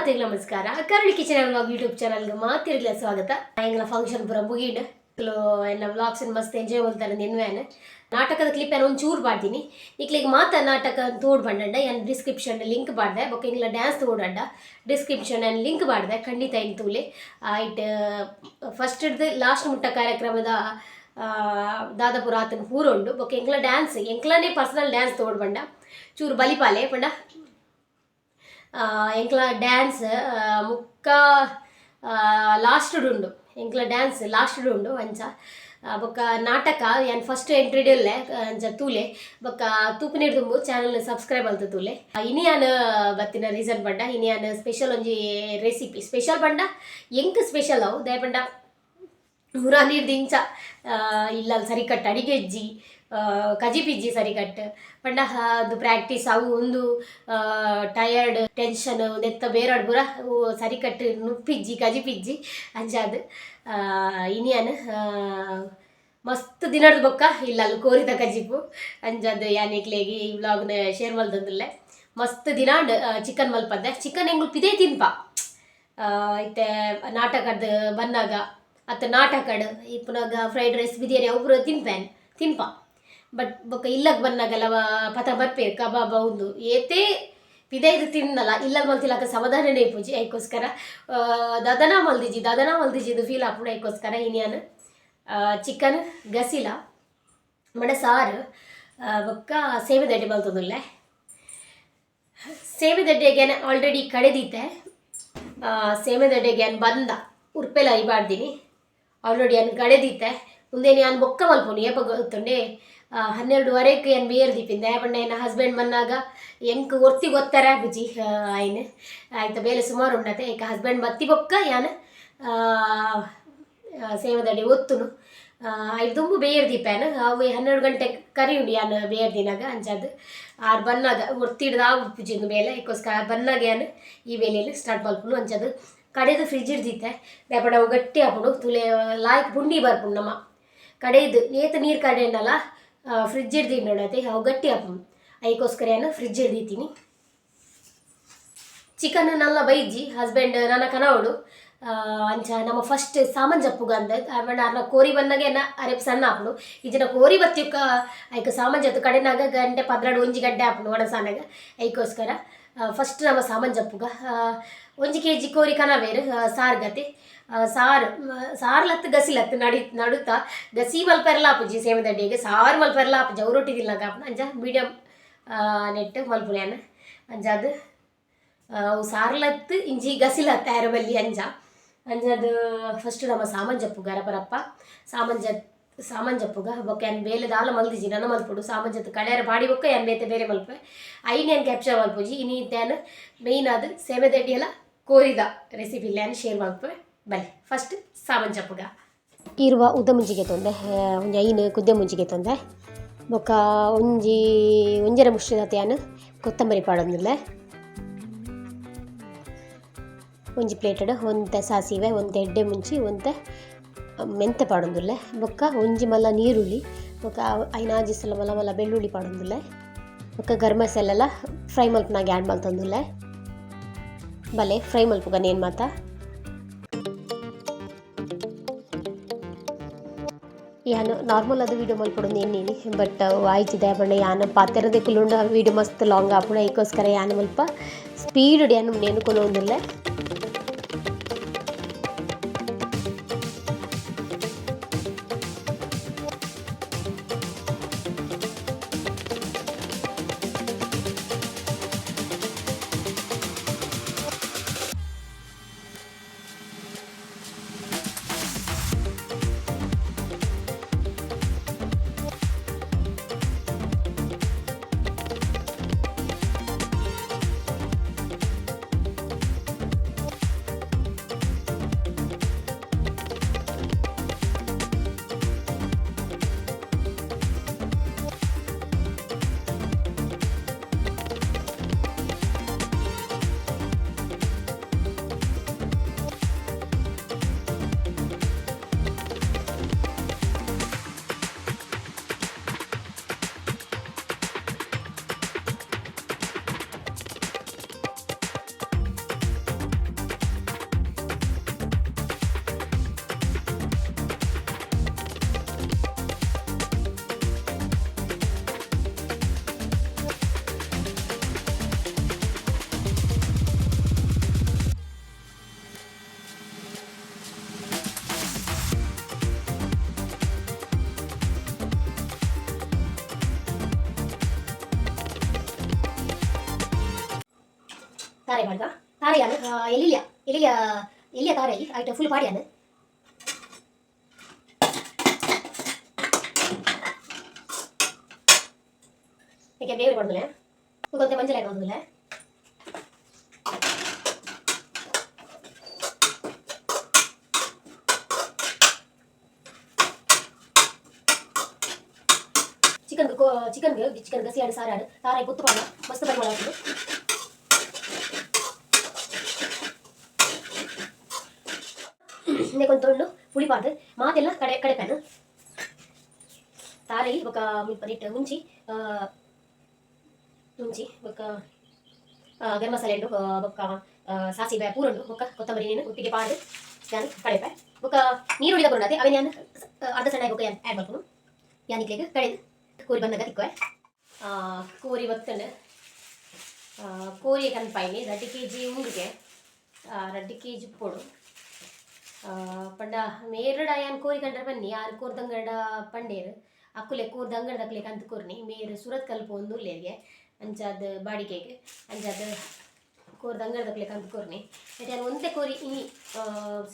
ಮಾತೆಗ್ಲ ನಮಸ್ಕಾರ. ಕರುಳಿ kitchen vlog YouTube ಚಾನಲ್ಗೆ ಮಾತಿರ್ಗ್ಲ ಸ್ವಾಗತ. ಎಂಗ್ಲ ಫಂಕ್ಷನ್ ಪೂರ ಮುಗೀಂಡ್. ಎನ್ನ ವ್ಲಾಗ್ಸ್ ಮಸ್ತ್ ಎಂಜಾಯ್ ಮಲ್ತಾರೆ. ನಿನ್ವೇನ್ ನಾಟಕದ ಕ್ಲಿಪ್ ಏನು ಒಂಚೂರು ಪಾಡ್ತೀನಿ. ನಿಕ್ಲಿಗೆ ಮಾತ ನಾಟಕ ತೋಡ್ ಬಂಡಂಡ ಏನ್ ಡಿಸ್ಕ್ರಿಪ್ಷನ್ ಲಿಂಕ್ ಪಾಡ್ದೆ. ಬೊಕ್ಕ ಎಂಗ್ಲ ಡ್ಯಾನ್ಸ್ ತೋಡಂಡ ಡಿಸ್ಕ್ರಿಪ್ಷನ್ ಲಿಂಕ್ ಪಾಡ್ದೆ, ಖಂಡಿತ ಇನ್ ತೂಲೆ. ಐಟ್ ಫಸ್ಟ್ ಹಿಡ್ದು ಲಾಸ್ಟ್ ಮುಟ್ಟ ಕಾರ್ಯಕ್ರಮದ ದಾದಪುರ ಆತನ ಪೂರ ಉಂಡು. ಬೊಕ್ಕ ಎಂಕ್ಲ ಡ್ಯಾನ್ಸ್, ಎಂಕ್ಲನೇ ಪರ್ಸನಲ್ ಡ್ಯಾನ್ಸ್ ತೋಡ್ ಬಂಡ ಚೂರು ಬಲಿಪಾಲೆ ಪಂಡ ಎಂಕ್ಲ ಡ್ಯಾನ್ಸ್ ಮುಕ್ಕ ಲಾಸ್ಟ್ ಉಂಡು. ಎಂಕ್ಲ ಡ್ಯಾನ್ಸ್ ಲಾಸ್ಟ್ ಉಂಡು ಅಂಚ. ಬೊಕ್ಕ ನಾಟಕ ಯಾನ್ ಫಸ್ಟ್ ಎಂಟ್ರಿ ಇಲ್ಲೆ, ಅಂಚ ತೂಲೆ. ಬೊಕ್ಕ ತೂಪುನೇರ್ ದುಂಬು ಚಾನಲ್ ಸಬ್ಸ್ಕ್ರೈಬ್ ಅಲ್ತ ತೂಲೆ. ಇನಿ ಯಾನ್ ಬತ್ತಿನ ರೀಸನ್ ಪಂಡ, ಇನಿ ಯಾನ್ ಸ್ಪೆಷಲ್ ಒಂಜಿ ರೆಸಿಪಿ. ಸ್ಪೆಷಲ್ ಪಂಡ ಎಂಕ್ ಸ್ಪೆಷಲ್ ಅವು. ದಾಯೆ ಪಂಡ ಮುರಾನಿರ್ದ್ ದಿಂಚ ಇಲ್ಲ ಸರಿಕಟ್ಟ್ ಅಡಿಗೆ ಇಜ್ಜಿ, ಕಜಿಪಿಜ್ಜಿ ಸರಿಕಟ್ಟ್. ಪಂಡ ಅದು ಪ್ರಾಕ್ಟೀಸ್ ಅವು ಒಂದು ಟಯರ್ಡ್, ಟೆನ್ಷನ್ ನೆತ್ತ ಬೇರಾಡ್ ಪೂರ ಸರಿಕಟ್ಟ್ ನುಪ್ಪಿಜ್ಜಿ, ಕಜಿಪಿಜ್ಜಿ. ಅಂಚಾದ್ ಇನಿಯಾನ್ ಮಸ್ತ್ ದಿನಡ್ದ್ ಬೊಕ್ಕ ಇಲ್ಲ ಅಲ್ಲಿ ಕೋರಿದ ಕಜಿಪು. ಅಂಚಾದ್ ಯಾನ್ ನಿಕ್ಲೆಗ್ ಈ ವ್ಲಾಗ್ನ ಶೇರ್ ಮಲ್ತೊಂದುಲ್ಲೆ. ಮಸ್ತ್ ದಿನಾಂಡ್ ಚಿಕನ್ ಮಲ್ಪಂದೆ. ಚಿಕನ್ ಎಂಗುಲು ಪಿದೇ ತಿನ್ಪ. ಇತ್ತೆ ನಾಟಕದ ಬನ್ನಾಗ ಅತ್ತ ನಾಟಕಡ್ ಇಪ್ಪುನಾಗ ಫ್ರೈಡ್ ರೈಸ್, ಬಿರಿಯಾನಿ ಅವು ಪೂರ ತಿನ್ಪೇನ್ ತಿನ್ಪ. ಬಟ್ ಬೊಕ್ಕ ಇಲ್ಲಗ್ ಬನ್ನಾಗಲ ಪತ ಬರ್ಪೇರು ಕಬಾಬ ಉಂದು. ಏತೇ ಪಿದೈದು ತಿನ್ನಲ್ಲ, ಇಲ್ಲಲ್ ಮಲ್ತಿಲಕ ಸಮಾಧಾನನೇ ಇಪ್ಪುಜಿ. ಐಕೋಸ್ಕರ ದಾದನ ಮಲ್ದಿಜಿ, ದಾದನ ಮಲ್ದಿಜಿ ಇದು ಫೀಲ್ ಆಪುಂಡು. ಐಕೋಸ್ಕರ ಇನಿಯಾನ್ ಚಿಕನ್ ಗಸಿಲ ಮಡ ಸಾರು ಬೊಕ್ಕ ಸೇವೆದಡ್ಡೆ ಮಲ್ತೊಂದುಲ್ಲೆ. ಸೇವೆದಡ್ಡೆಗೆ ಆಲ್ರೆಡಿ ಕಡೆದೀತೆ. ಸೇಮೆದಡ್ಡೆಗೆ ಬಂದ ಉರ್ಪೆಲ ಐಬಾಡ್ದಿನಿ. ಆಲ್ರೆಡಿ ಅನ್ ಕಡೆದೀತೆ. ಉಂದೇನಿ ಯಾನ್ ಬೊಕ್ಕ ಮಲ್ಪುನು. ಏಪ ಗೊತ್ತುಂಡೆ? 12:30ಕ್ಕೆ ಯಾನ್ ಬೇರ್ ದೀಪಿಂದ. ಪಂಡ ಎನ್ನ ಹಸ್ಬೆಂಡ್ ಬನ್ನಾಗ ಎಂಕ್ ಒರ್ತಿ ಗೊತ್ತರ ಬುಜಿ ಆಯ್ನ ಆಯ್ತ ಬೇಲೆ ಸುಮಾರು ಉಂಡತೆ. ಏಕ ಹಸ್ಬೆಂಡ್ ಬತ್ತಿ ಬೊಕ್ಕ ಯಾನ್ ಸೇವದಡಿ ಒತ್ತುನು. ಐದು ದುಂಬು ಬೇರ್ ದೀಪೇನ. ಅವು 12 ಗಂಟೆ ಕರಿ ಉಂಡು ಯಾನ್ ಬೇರ್ ದಿನಾಗ. ಅಂಚಾದ್ ಆರ್ ಬನ್ನಾಗ ಒರ್ತಿಡ್ದ ಉಪ್ಪುಜಿಂದು ಬೇಲೆ. ಐಕೋಸ್ಕರ ಬನ್ನಾಗ ಯಾನ್ ಈ ಬೇಲೆಯಲ್ಲಿ ಸ್ಟಾರ್ಟ್ ಮಲ್ಪುನು. ಅಂಚಾದ್ ಕಡೆದು ಫ್ರಿಜ್ ಇಡ್ದಿತ್ತೆ. ದಾಯೆ ಅವು ಗಟ್ಟಿ ಆಪುಂಡು ತುಲೆ, ಲಾಯ್ಕ್ ಪುಂಡಿ ಬರ್ಪುಂಡು. ನಮ್ಮ ಕಡೆದು ಏತ್ ನೀರು ಕಡೆನಲ್ಲ ಫ್ರಿಜ್ ಹಿಡ್ದು ಅವು ಗಟ್ಟಿ ಆಪುಂಡು. ಐಕೋಸ್ಕರ ಏನು ಫ್ರಿಜ್ ಹಿಡ್ದಿತ್ತೀನಿ. ಚಿಕನ್ ನಲ್ಲ ಬೈಜಿ, ಹಸ್ಬೆಂಡ್ ನನ್ನ ಕನವಡು. ಅಂಚ ನಮ್ಮ ಫಸ್ಟ್ ಸಾಮಾನ್ ಜಪ್ಪುಗ ಅಂದ ಆಮೇಲೆ ಅರ್ನ ಕೋರಿ ಬಂದಾಗ ಏನ ಅರೆಪ್ ಸಣ್ಣ ಆಪುಂಡು. ಇಜಿನ ಕೋರಿ ಬತ್ತಿಯುಕ್ಕ ಐಕ ಸಾಮಾನ್ ಜತ್ತು ಕಡೆನಾಗ ಗಂಟೆ 12 ಒಂಜಿ ಗಂಟೆ ಆಪುಂಡು ಒಣಸಾನಾಗ. ಐಕೋಸ್ಕರ ಫಸ್ಟ್ ನಮ್ಮ ಸಾಮಾನ್ ಜಪ್ಪುಗ. 1 ಕೆಜಿ ಕೋರಿ ಕನವೇರು ಸಾರ್ಗತೆ ಸಾರು ಸಾರ್ಲತ್ತು ಗಸಿಲತ್ತು ನಡಿ ನಡುತ್ತ ಗಸಿ ಮಲ್ಪೆರಲ ಆಪುಜಿ. ಸೇಮದಡ್ಡಿಗೆ ಸಾರು ಮಲ್ಪೆರಲ ಆಪುಜಿ. ಅವು ರೊಟ್ಟಿ ತಿನ್ನಕ ಆಪುಂಡು. ಅಂಚ ಮೀಡಿಯಂ ನೆಟ್ ಮಲ್ಪುನೇನ. ಅಂಚ ಅದು ಅವು ಸಾರ್ಲತ್ತು ಇಂಜಿ ಗಸಿಲತ್ತು ಆರಬಲ್ಲಿ. ಅಂಚ ಅಂಚದು ಫಸ್ಟ್ ನಮ್ಮ ಸಾಮಾನ್ ಜಪ್ಪುಗ. ರಪರಪ್ಪ ಸಾಮಾನ್ ಜತ್ ಸಾಮಾನ್ ಜಪ್ಪುಗ. ಬೊಕ್ಕ ಯಾನ್ ಬೇಲೆ ದಾಲ ಮಲ್ದಿಜಿ, ನನ್ನ ಮಲ್ಪುಡು. ಸಾಮಾನ್ ಜತ್ತು ಕಳ್ಯಾರ ಬಾಡಿ ಬೊಕ್ಕ ಯಾನ್ ಬೇತೆ ಬೇರೆ ಮಲ್ಪೆ. ಐನ್ ಯಾನ್ ಕ್ಯಾಪ್ಚರ್ ಮಲ್ಪುಜಿ. ಇನಿ ಯಾನ್ ಮೇಯ್ನ್ ಅದು ಸೇಮೆದಡ್ಡಿ ಎಲ್ಲ ಕೋರಿದ ರೆಸಿಪಿ ಯಾನ್ ಶೇರ್ ಮಲ್ಪೆ. ಬಲೆ, ಫಸ್ಟ್ ಸಾಮಾನ್ ಜಪ್ಪುಗ. ಇರುವ ಉದ್ದ ಮುಂಚಿಗೆ ತೊಂದೆ, ಒಂಜಿ ಐನು ಕುದ್ದೆ ಮುಂಚಿಗೆ ತೊಂದೆ. ಬೊಕ್ಕ ಒಂಜಿ ಒಂಜರ ಮುಷ್ಟಿದ ಯಾನ್ ಕೊತ್ತಂಬರಿ ಪಾಡೊಂದುಲ್ಲೆ. ಒಂಜಿ ಪ್ಲೇಟಡ್ ಒಂತೆ ಸಾಸಿವೆ, ಒಂತೆ ಎಡ್ಡೆ ಮುಂಚಿ, ಒಂತೆ ಮೆಂತೆ ಪಾಡೊಂದುಲ್ಲೆ. ಬೊಕ್ಕ ಒಂಜಿ ಮಲ್ಲ ನೀರುಳ್ಳಿ, ಬೊಕ್ಕ ಐನಾಜಿ ಸಲ ಮಲ್ಲ ಮಲ್ಲ ಬೆಳ್ಳುಳ್ಳಿ ಪಾಡೊಂದುಲ್ಲೆ. ಬೊಕ್ಕ ಗರಂ ಮಸಾಲೆಲ್ಲ ಫ್ರೈ ಮಲ್ಪುನಾಗ ಆ್ಯಡ್ ಮಲ್ತೊಂದುಲ್ಲೆ. ಬಲೆ, ಫ್ರೈ ಮಲ್ಪುಗ ನೇನು ಮಾತ. ಯಾನ್ ನಾರ್ಮಲ್ ಅದು ವೀಡಿಯೋ ಮಲ್ಪೊಡು ಎನ್ನಿನಿ, ಬಟ್ ಆಯ್ತಿದೆ ಬಣ್ಣ ಯಾನ್ ಪಾತೆರದೆ ಕುಲ್ಲುಂಡ ವೀಡಿಯೋ ಮಸ್ತ್ ಲಾಂಗ್ ಆಪುಂಡು. ಐಕೋಸ್ಕರ ಯಾನ್ ಮಲ್ಪ ಸ್ಪೀಡ್ ಯಾನ್ ನೇನು ಕೊನೊಂದುಲ್ಲೆ. ತಾರೈ ಪಾಡ್ಗ. ತಾರೈ ಎಲ್ಲಿಯ ಎಲ್ಲಿಯ ಎಲ್ಲಿಯ ತಾರೈ ಐಟ ಫುಲ್ ಪಾಡ್ಯಾನ. ಈಗ ಬೇರೆ ಕೊಡೋದಿಲ್ಲ, కొంత ಮಂಜಲ್ ಹಾಕೋದಿಲ್ಲ. ಚಿಕನ್ ಚಿಕನ್ಗೆ ಚಿಕನ್ ಗಸಿ ಆಡು ಸಾರಾಡು ತಾರಾಯಿ ಗೊತ್ತು ಪಾಡ ಮಸ್ತ್ ಪರಿಮಳ ಹಾಕೋದು. ಕೊಂದು ತೊಂಡು ಪುಳಿ ಪಾಡ್ದು ಮಾತೆಲ್ಲ ಕಡೆ ಕಡೆ ಪ್ಯಾನ್ ತಾರೈ ಬೊಕ ಮುಲ್ಪ ಇಟ್ಟು ಮುಂಚಿ ಮುಂಚಿ ಬೊಕ ಗರಂ ಮಸಾಲೆ ಉಂಡು, ಬೊಕ್ಕ ಸಾಸಿವೆ ಪೂರುಂಡು, ಬೊಕ್ಕ ಕೊತ್ತಂಬರಿ ನೀನು ಒಟ್ಟಿಗೆ ಪಾಡ್ದು ನಾನು ಕಡೆಪೆ. ಬೊಕ್ಕ ನೀರುಳ್ಳಿದ ಬರೋಣತೆ ಅವೆ ನಾನು ಅರ್ಧ ಸಣ್ಣ ಬೊಕ್ಕ ಆ್ಯಡ್ ಮಾಡ್ಕೊಂಡು ಯಾನಿಕ್ಲೆಗ್ ಕಡೆದು ಕೋರಿ ಬಂದಾಗ ತಿಕ್ಕುವೆ. ಕೋರಿ ಬತ್ತಂಡು. ಕೋರಿ ಕನ್ಪಾಯಿನಿ 2 ಕೆಜಿ ಉಂಡುಗೆ 2 ಕೆಜಿ ಪೊಡು ಪಂಡ ಮೇರಡ ಯಾನ್ ಕೋರಿ ಕಂಡ್ರೆ ಬನ್ನಿ ಯಾರು ಕೋರ್ದಂಗಡ ಪಂಡೇರು ಅಕ್ಕುಲೆ ಕೋರ್ದಂಗಡದಕ್ಲೆ ಕಂತು ಕೋರ್ನಿ. ಮೇರು ಸುರತ್ ಕಲ್ಪ ಒಂದು ಉಲ್ಲೇರಿಗೆ ಅಂಚಾದ ಬಾಡಿಗೆಗೆ ಅಂಚಾದ ಕೋರ್ದಂಗಡದಕ್ಲೆ ಕಂತು ಕೋರ್ನಿ. ಬಟ್ ಯಾನ್ ಒಂತೆ ಕೋರಿ ಇನಿ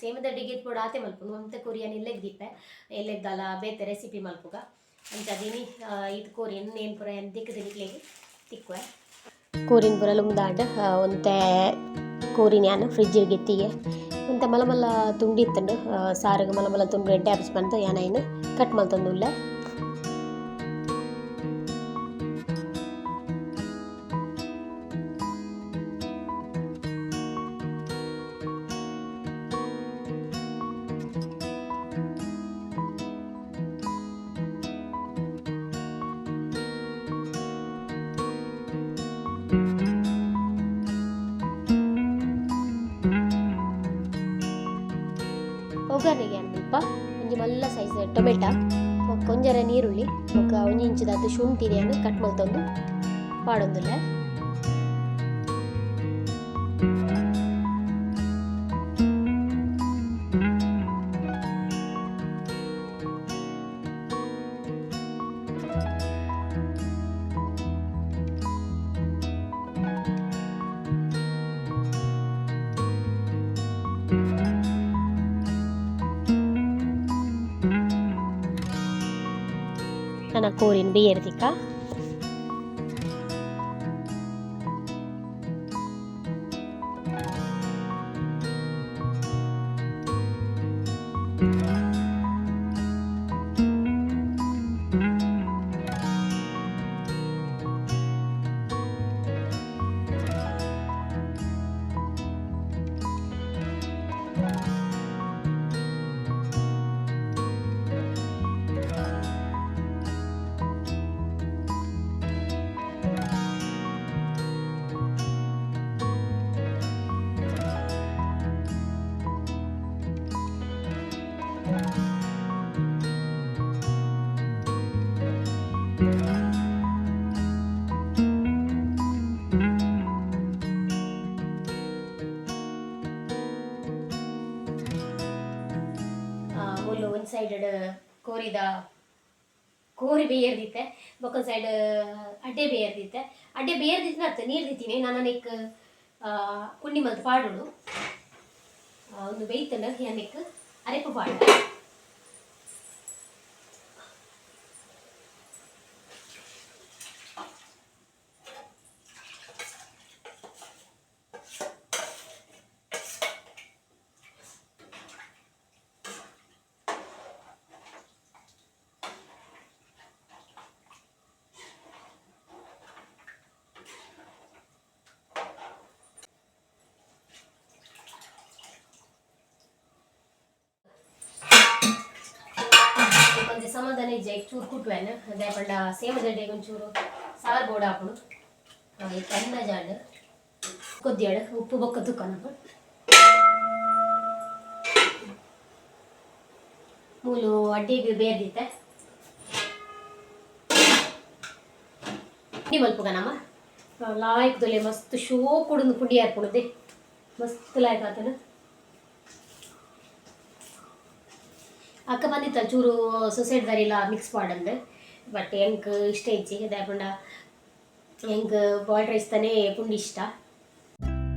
ಸೇಮದ ಅಡಿಗೆ ಪೋಡು ಆತೆ ಮಲ್ಪುನು. ಒಂತೆ ಕೋರಿ ಯಾನ್ ಎಲ್ಲೆಗ್ ದೀಪೆ, ಎಲ್ಲೆಗ್ದಾಲ ಬೇತೆ ರೆಸಿಪಿ ಮಲ್ಪುಗ. ಅಂಚಾದ ಇನಿ ಇದು ಕೋರಿ ಏನ್ ಪೂರ ಯಾನ್ ದಿಕ್ಕದ ನಿಕ್ಲೆಗ್ ತಿಕ್ಕುವೆ. ಕೋರಿನ ಪೂರ ಲುಂಗ್ದಾಂಡ್. ಒಂತೆ ಕೋರಿನ ಯಾನ್ ಫ್ರಿಜ್ ಗೆತ್ತಿಗೆ. ಒಂತೆ ಮಲ್ಲ ಮಲ್ಲ ತುಂಡು ಇತ್ತುಂಡು. ಸಾರುಗು ಮಲ್ಲ ಮಲ್ಲ ತುಂಡು ಎಡ್ಡೆ ಆಪಿಸ್ ಪಂದ್ ಯಾನ್ ಐನ್ ಕಟ್ ಮಲ್ತೊಂದುಲ್ಲೆ. ಒಗ್ಗರಣೆಗೆ ಅಲ್ಪ ಒಂಜಿ ಮಲ್ಲ ಸೈಜ್ ಟೊಮೆಟೊ, ಬೊಕ್ಕ ಒಂಜರೆ ನೀರುಳ್ಳಿ, ಬೊಕ್ಕ 1 ಇಂಚಿದಾತ್ ಶುಂಠಿ ಯಾನ್ ಕಟ್ ಮಲ್ತೊಂದು ಪಾಡೊಂದುಲ್ಲೆ. ನನ ಕೋರಿನ್ ಬೇಯರ್ದಿಕ್ಕ. ಮೂಲು ಒಂದು ಸೈಡ್ ಕೋರಿದ ಕೋರಿ ಬೇಯರ್ದಿತ್ತೆ, ಬೊಕ್ಕೊಂದು ಸೈಡ್ ಅಡ್ಡೆ ಬೇಯರ್ದಿತ್ತೆ. ಅಡ್ಡೆ ಬೇಯರ್ದಿತ್ತೆ, ನೀರು ದಿತ್ತೀನಿ ನಾನು. ನೆಕ್ ಪುಂಡಿ ಮಲ್ತ್ ಪಾಡೋಡು. ಒಂದು ಬೇಯ್ತಂಡ ಯಾನೆಕ್ ಅರೆಪು ಪಾಡ. ಒಂಜಿ ಸಮಾಧಾನ ಇಜ್ಜೆ, ಚೂರು ಕುಟ್ಟುವೆನ್ ದಾಯೆ ಪಂಡ ಸೇಮದಡ್ಡೆಗ್ ಒಂಚೂರು ಸಾರು ಬೋಡಾಪುಂಡು. ಇತ್ತೆ ಅಂದಾಜಾಂಡ್. ಕೊದ್ದಿಯಡ್ ಉಪ್ಪು ಬೊಕ್ಕ ತುಕ್ಕ ನಮ. ಮೂಲು ಅಡ್ಡಿಗೆ ಬೇರ್ದಿತ್ತೆ. ಪುಂಡಿ ಮಲ್ಪುಗ ನಮ. ಲಾಯ್ಕ್ ದೊಲೆ ಮಸ್ತ್ ಶೋಕುಡುಂದು ಪುಂಡಿ ಆರ್ಪುಂಡುದೆ. ಮಸ್ತ್ ಲಾಯ್ಕ್ ಆತನ. ಅಕ್ಕ ಬಂದಿತ್ತ ಚೂರು ಸೊಸೈಡ್ ದಾರಿಲ ಮಿಕ್ಸ್ ಪಾಡಂದು. ಬಟ್ ಎಂಕ್ ಇಷ್ಟ ಇಜ್ಜಿ. ದಾಯೆ ಪಂಡ ಎಂಕ್ ಬಾಯ್ಲ್ಡ್ ರೈಸ್ ತಾನೇ ಪುಂಡಿ ಇಷ್ಟ.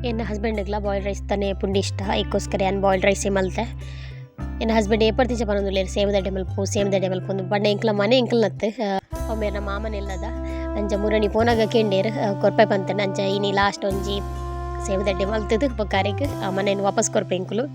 ಎನ್ನ ಹಸ್ಬೆಂಡ್ಗ್ಲ ಬಾಯ್ಲ್ಡ್ ರೈಸ್ ತಾನೆ ಪುಂಡಿ ಇಷ್ಟ. ಐಕ್ಕೋಸ್ಕರ ಯಾನ್ ಬಾಯ್ಲ್ಡ್ ರೈಸೇ ಮಲ್ತೆ. ಎನ್ನ ಹಸ್ಬೆಂಡ್ ಏಪರ್ತಿಂಚ ಪನೊಂದುಲ್ಲೆರ್ ಸೇಮದಡ್ಡೆ ಮಲ್ಪು ಸೇಮದಡ್ಡೆ ಮಲ್ಪು ಅಂದ್ ಪಂಡ ಎಂಕ್ಲ ಮನೆ ಎಂಕ್ಲನತ್. ಅವು ಮೇರ್ನ ಮಾಮನೆಲ್ಲದ ಅಂಚ ಮುರಣಿ ಪೋನಾಗ ಕೇಂಡೇರ್ ಕೊರ್ಪೆ ಪಂತಂಡ ಅಂಚ ಇನಿ ಲಾಸ್ಟ್ ಒಂಜಿ ಸೇಮದಡ್ಡೆ ಮಲ್ತುದು ಬೊಕ್ಕ ಅರೆಗ್ ಆ ಮನೆನ್ ವಾಪಸ್ ಕೊರ್ಪೆ ಎಂಕುಲು.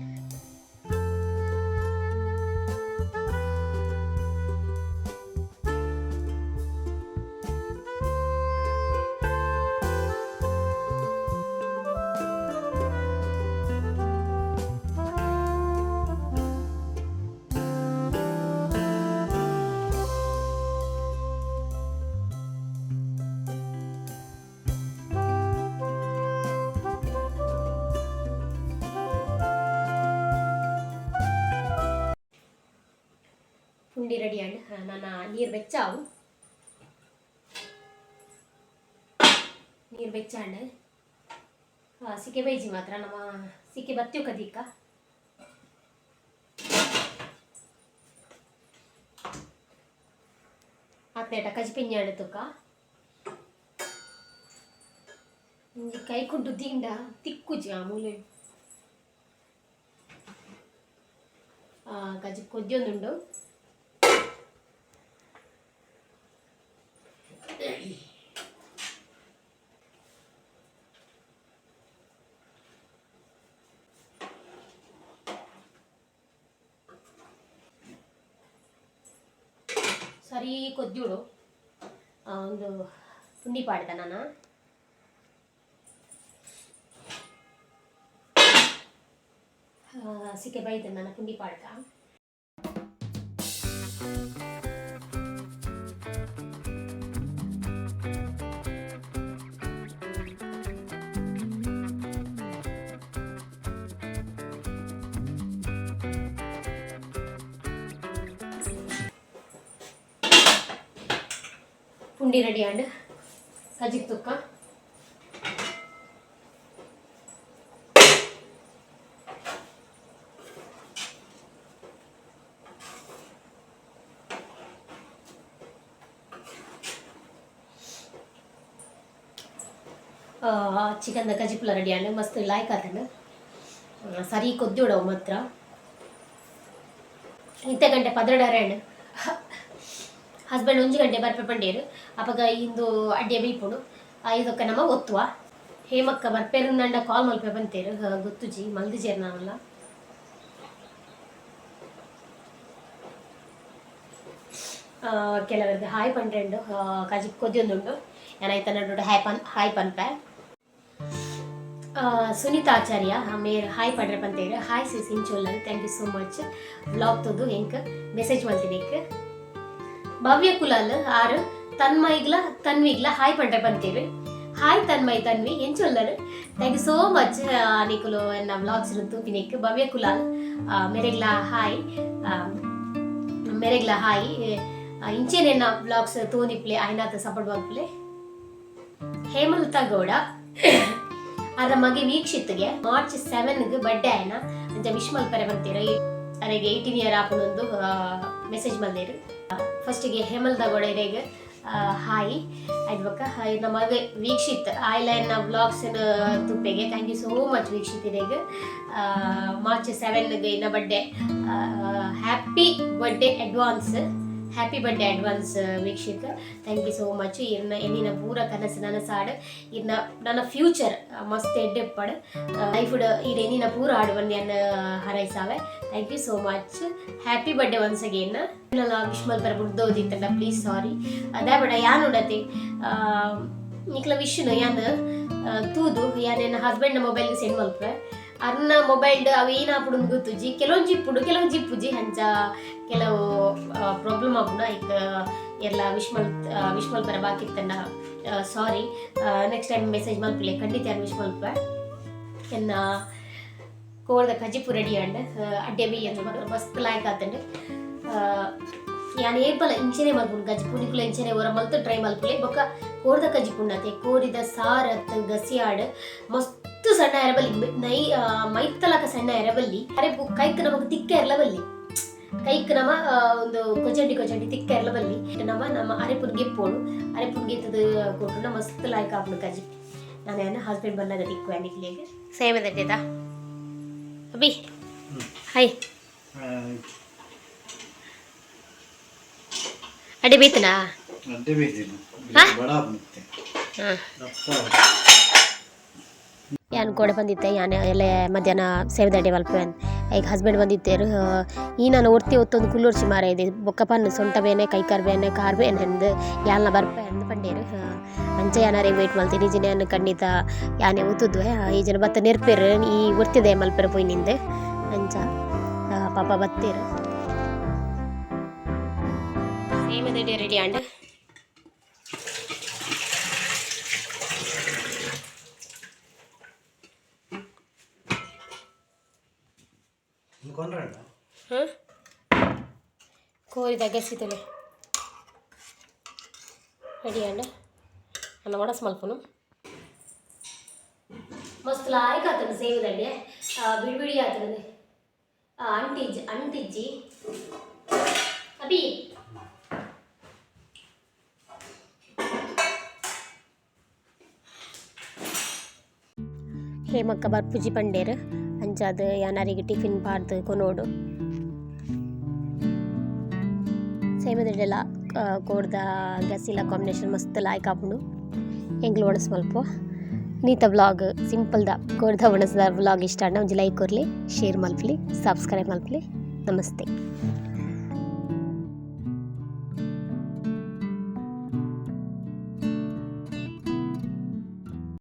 ಪುಂಡಿ ರೆಡಿ ಆಂಡ್. ನನ ನೀರು ಬೆಚ್ಚ ಆವು. ನೀರು ಬೆಚ್ಚ ಆಂಡ್. ಸಿಕೆ ಬೈಜಿ ಮಾತ್ರ ನಮ್ಮ ಸಿಕೆ ಬತ್ತಿಯೊ ಕದಿಕ್ಕ. ಆತ್ನೇಟ ಕಜಿಪಿಂಜಾಂಡ್ ತುಕ. ಒಂಜಿ ಕೈಕುಂಟು ದೀಂಡ ತಿಕ್ಕುಜಿ ಆ ಮೂಲೆ. ಕಜಿಪು ಕೊದ್ಯೊಂದುಂಡು. ಸರಿ ಕೊದ್ಯುಡು. ಒಂದು ಪುಂಡಿ ಪಾಡ್ದ ನಾನು. ಸಿಕೆ ಬೈದ ನಾನು ಪುಂಡಿ ಪಾಡ್ಕ. ಪುಂಡಿ ರೆಡಿ ಆಂಡ್. ಕಜಿಕ್ ತುಕ್ಕ. ಚಿಕನ್ದ ಕಜಿಪುಲ ರೆಡಿ ಆಂಡ್. ಮಸ್ತ್ ಲಾಯ್ಕ್ ಆತಂಡ್. ಸರಿ ಕೊದ್ದಿಡವು ಮಾತ್ರ. ಇತ್ತೆ ಗಂಟೆ 12:30 ಆಂಡ್. ಹಸ್ಬೆಂಡ್ 1 ಗಂಟೆ ಬರ್ಪೆ ಪಂಡೇರು. ಅಪಗ ಇಂದು ಅಡ್ಡೆ ಬೈಪುಂಡು. ಐದೊಕ್ಕ ನಮ ಒತ್ತುವ. ಹೇಮಕ್ಕ ಬರ್ಪೇರುಂದಂಡ ಕಾಲ್ ಮಲ್ಪೆ ಬಂತೇರು. ಗೊತ್ತುಜಿ, ಮಲ್ದಿಜೇರ್ ನಾನಲ್ಲ. ಕೆಲವರಿಗೆ ಹಾಯ್ ಪಂಡ್ರೆಂಡು. ಕಜಿಪ್ ಕೊದ್ಯೊಂದುಂಡು. ಏನಾಯ್ತ ನಡುಡು ಹಾಯ್ ಪನ್ ಹಾಯ್ ಪನ್ಪೆ. ಸುನೀತಾ ಆಚಾರ್ಯ ಮೇರ್ ಹಾಯ್ ಪಂಡ್ರೆ ಪಂತೇರು. ಹಾಯ್ ಸಿಸ್, ಇಂಚೊಲ್ಲರ್? Thank you so much vlog ತೂದು ಎಂಕ್ ಮೆಸೇಜ್ ಮಲ್ತಿನೇಕ್. ಭವ್ಯ ಕುಲಾಲ್ ಆರು ತನ್ಮೈಗ್ಲ ತನ್ವಿಗ್ಲ ಹಾಯ್ ಪಂಡ್ರೆ ಪಂತೇರು. ಹಾಯ್ ತನ್ಮಯ್, ತನ್ವಿ, ಎಂಚೊಲ್ಲರ್? Thank you so much ನಿಕುಲು ಎನ್ನ ವ್ಲಾಗ್ಸ್ ತೂಪಿನೇಕ್. ಭವ್ಯ ಕುಲಾಲ್ ಮೆರೆಗ್ಲ ಹಾಯ್, ಮೆರೆಗ್ಲ ಹಾಯ್. ಇಂಚೇನೆ ಎನ್ನ ವ್ಲಾಗ್ಸ್ ತೂಂದಿಪ್ಲೆ, ಆಯ್ನಾತ್ ಸಪೋರ್ಟ್ ಮಲ್ಪುಲೆ. ಹೇಮಲತಾ ಗೌಡ ಅರ ಮಗೆ ವೀಕ್ಷಿತ್ಗೆ ಮಾರ್ಚ್ 7ಗೆ ಬರ್ಡೇ ಆಯ್ನ. ಅಂಚ ವಿಶ್ ಮಲ್ಪರೆ ಬಂತೀರ. ಅರೆಗೆ 18 ಇಯರ್ ಆಪುನೊಂದು ಮೆಸೇಜ್ ಮಲ್ದೇರು. ಫಸ್ಟಿಗೆ ಹೇಮಲತಾ ಗೌಡ ಇರೆಗ್ ಹಾಯ್. ಆಯ್ತು ಬೊಕ್ಕ ನಮ್ಮ ಮಗ ವೀಕ್ಷಿತ್ ಆಯ್ಲ ಎನ್ನ vlogs ತುಪ್ಪೆಗೆ. Thank you so much Veekshith ಇರೆಗ್. ಮಾರ್ಚ್ 7ಗೆ ಇನ್ನ birthday. Happy birthday advance, happy birthday advance Veekshith. Thank you so much. ಇರ್ನ ಎನ್ನಿನ ಪೂರ ಕನಸು ನನಸಾಡ್. ಇರ್ನ ನನ್ನ ಫ್ಯೂಚರ್ ಮಸ್ತ್ ಎಡ್ಡೆಪ್ಪಡ್. ಲೈಫ್ ಇರ್ ಎನ್ನಿನ ಪೂರ ಆಡು ಬಂದು ಎನ್ನ ಹರೈಸಾವೆ. Thank you so much, happy birthday once again. Wish ಮಲ್ಪರ ಬುಡ್ದೋದಿತ್ತಂಡ ಪ್ಲೀಸ್ ಸಾರಿ. ಅದೇ ಬೇಡ ಯಾನ್ ಉಡತಿ ನಿಕ್ಲ ವಿಶ್ನು ಯಾನ್ ತೂದು ಯಾನ್ ಎನ್ನ ಹಸ್ಬೆಂಡ್ ಮೊಬೈಲ್ಗೆ ಸೆಂಡ್ ಮಲ್ಪೆ. ಅರ್ನ ಮೊಬೈಲ್ ಅವು ಏನಾಪುಡು ಗೊತ್ತುಜಿ. ಕೆಲವೊಂಜಿ ಇಪ್ಪುಡು, ಕೆಲವೊಂಜಿ ಇಪ್ಪುಜಿ. ಅಂಚ ಕೆಲವು ಪ್ರಾಬ್ಲಮ್ ಆಪುಂಡು. ಐಕ್ ಎಲ್ಲ ವಿಶ್ ಮಲ್ಪರ ಬಾಕಿ ಇತ್ತಂಡ ಸಾರಿ. ನೆಕ್ಸ್ಟ್ ಟೈಮ್ ಮೆಸೇಜ್ ಮಲ್ಪಲೆ, ಖಂಡಿತ ಯಾನ್ ವಿಶ್ ಮಲ್ಪೆ. ಎನ್ನ ಕೋರ್ದ ಕಜಿಪು ರೆಡಿ ಆಂಡ್. ಅಡ್ಡೆ ಬಿ ಮಾತ್ರ ಮಸ್ತ್ ಲಾಯ್ಕ್ ಆತಂಡ್. ಯಾನ್ ಏಪಲ ಇಂಚನೆ ಮಲ್ಪುನು ಕಜಿಪು. ನಿಕುಲು ಇಂಚನೆ ಒರ ಮಲ್ತ್ ಟ್ರೈ ಮಲ್ಪುಲೆ. ಬೊಕ್ಕ ಕೋರ್ದ ಕಜಿಪು ಉಂಡತೆ, ಕೋರಿದ ಸಾರತ್ ಗಸಿಯಾಡ್ ಮಸ್ತ್ ಸಣ್ಣ ಎರಬಲ್ಲಿ, ನೈ ಮೈತ್ತಲಕ ಸಣ್ಣ ಎರಬಲ್ಲಿ. ಅರೆ ಕೈಕ್ ನಮಕ್ ತಿಕ್ಕ ಎರಲ ಬಲ್ಲಿ. ಕೈಕ್ ನಮ ಒಂದು ಕೊಚಂಡಿ ಕೊಚಂಡಿ ತಿಕ್ಕ ಎರಲ ಬಲ್ಲಿ. ನಮ್ಮ ನಮ್ಮ ಅರೆಪುನ್ ಗೆಪ್ಪೋಡು. ಅರೆಪುನ್ ಗೆತ್ತದ ಕೊಟ್ಟುನ ಮಸ್ತ್ ಲಾಯ್ಕ್ ಆಪುಂಡು ಕಜಿಪು. ನಾನು ಹಸ್ಬೆಂಡ್ ಬನ್ನಗ ತಿಕ್ಕುವೆ ನಿಕ್ಲೆಗ್ ಸೇವೆ ದಡ್ಡೆದ ಅಭಿ. ಹಾಯ್. ಅಡೆ ಬೇತನಾ? ಅಡ್ಡೆ ಬೇಯ್ತೀನಿ ಬಡ ಮತ್ತೆ. ಹಾಂ. ಅಪ್ಪ. ಯಾನ್ ಕೋಡೆ ಬಂದಿತ್ತೆ, ಯಾನ್ ಎಲ್ಲ ಮಧ್ಯಾಹ್ನ ಸೇವೆದಡ್ಡೆ ಮಲ್ಪೆ. ಈಗ ಹಸ್ಬೆಂಡ್ ಬಂದಿತ್ತೇರು. ಈ ನಾನು ಒರ್ತಿ ಒತ್ತೊಂದು ಕುಲ್ಲೊರ್ಚಿ ಮಾರ ಇದೆ. ಬೊಕ್ಕ ಪನ್ನು ಸೊಂಟ ಬೇನೆ, ಕೈಕಾರ್ ಬೇನೆ, ಕಾರ್ ಬೇನೆ ಅಂದ್ ಯಾಲ್ನ ಬರ್ಪೆ ಅಂದ್ ಪಂಡೇರು. ಅಂಚ ಯಾನಾರೆ ವೇಟ್ ಮಲ್ತೀನಿ ಜಿನ ಯಾನ್ ಖಂಡಿತ ಯಾನೆ ಒತ್ತುದ್ವೆ. ಈ ಜನ ಬತ್ತ ನೆರ್ಪೇರು, ಈ ಒರ್ತಿದೆ ಮಲ್ಪೆರೆ ಪೋಯಿ ನಿಂದೆ ಅಂಚ. ಪಾಪ ಬತ್ತೇರು. ಸೇಮದಡ್ಡೆ ರೆಡಿ ಆಂಡ್. ಕೊಂಡ್ರಣ್ಣ. ಹಾಂ, ಕೋರಿದ ಗಸಿ ತುಲೆ ರೆಡಿ ಆಂಡ್. ಅನ್ನ ವಡಸ್ ಮಲ್ಪುನು. ಮಸ್ತ್ ಲಾಯ್ಕ್ ಆತನ ಸೇವದಡ್ಡೆ, ಬಿಡಿ ಬಿಡಿ ಆತನ. ಅಂಟಿಜ್ಜಿ ಅಂಟಿಜ್ಜಿ ಅಭಿ. ಹೇಮಕ್ಕ ಬರ್ಪುಜಿ ಪಂಡೇರು. ಅಂಚಾದ್ ಯಾನಾರಿಗೆ ಟಿಫಿನ್ ಪಾಡ್ದು ಕೊನೋಡು. ಸೇಮದಡ್ಡೆಲ ಕೋರ್ದ ಗಸಿಲ ಕಾಂಬಿನೇಷನ್ ಮಸ್ತ್ ಲಾಯ್ಕ್ ಆಪುಂಡು. ಎಂಕ್ಲು ಒಣಸ್ ಮಲ್ಪ. ನೀತ ವ್ಲಾಗ್, ಸಿಂಪಲ್ದ ಕೋರ್ದ ಒಣಸ್ದ ವ್ಲಾಗ್ ಇಷ್ಟ ಆಂಡ ಒಂಜಿ ಲೈಕ್ ಕೊರ್ಲಿ, ಶೇರ್ ಮಲ್ಪಲಿ, ಸಬ್ಸ್ಕ್ರೈಬ್ ಮಲ್ಪಲಿ. ನಮಸ್ತೆ.